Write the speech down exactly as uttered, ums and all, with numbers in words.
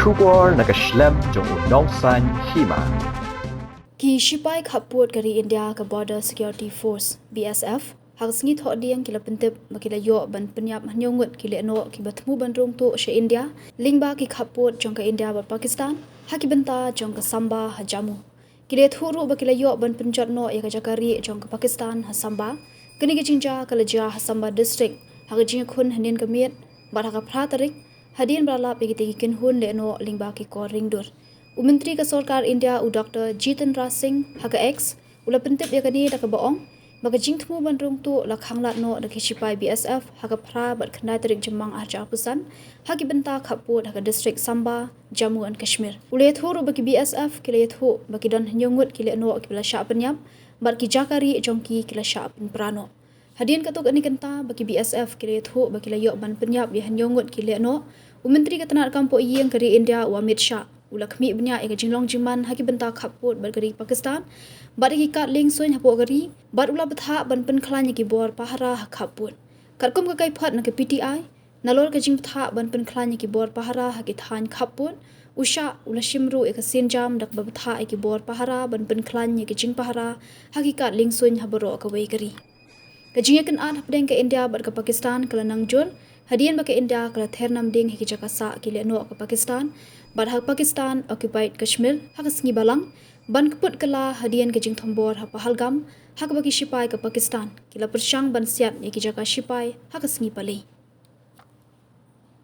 Khubor na ka shlem jong u nongsaiñ hima. Ki shipai khappud ka ri India ka Border Security Force, B S F, ha ka sngi Thohdieng ki la pyntip ba ki la ïoh ban pynïap hynñiew ngut ki lehnoh kiba thmu ban rung tuh sha India lyngba ki khappud jong ka India bad Pakistan ha ki bynta jong ka Samba ha Jammu. Ki la ïathuh ruh ba ki la ïoh ban pynjot noh ïa ka jaka rieh jong ka Pakistan ha Samba. Kane ka jingjia ka la jia ha Samba District ha ka jingïakhun hynnin ka miet bad ha ka phra tarik, hadien ba la lap ïa kitei ki kynhun lehnoh lyngba ki kor ringdur. U Myntri ka Sorkar India u Doctor Jitendra Singh ha ka X u la pyntip ïa kane da kaba ong ba ka jingthmu ban rung tuh la khanglad noh da ki shipai B S F ha ka phra bad khyndai tarik Jymmang arhajar arphew san ha ki bynta khappud ha ka District Samba, Jammu and Kashmir. U la ïathuh ruh ba ki B S F ki la ïathuh ba ki don hynñiew ngut ki lehnoh kiba la shah pynïap bad ki jaka rieh jong ki ki la shah pynpra noh. Hadien katto katne kynta ba ki B S F ki la ïathuh ba ki la ïoh ban pynïap ïa hynñiew ngut ki lehnoh, u Myntri ka tnad kam poh ïing ka ri India u Amit Shah u la khmih bniah ïa ka jinglong jingman ha ki bynta khappud bad ka ri Pakistan bad ïa ki kad lieng suiñ hapoh ka ri, bad u la bthah ban pynkhlaiñ ïa ki bor pahara ha khappud. Katkum ka kaiphod na ka P T I, nalor ka jingbthah ban pynkhlaiñ ïa ki bor pahara ha ki thaiñ khappud, u Shah u la shim ruh ïa ka sienjam da kaba bthah ïa ki bor pahara ban pynkhlaiñ ïa ki jingpahara ha ki kad lieng suiñ ha baroh kawei ka ri. Ka jingïakynad hapdeng ka India bad ka Pakistan ka la nang jur hadien ba ka India ka la ther namding ha ki jaka sah ki lehnoh ka Pakistan bad ha Pakistan occupied Kashmir ha ka sngi Balang, ban kput kylla hadien ka jingthombor ha Pahalgam, ha kaba ki shipai ka Pakistan ki la pyrshang ban siat ïa ki jaka shipai ha ka sngi Palei.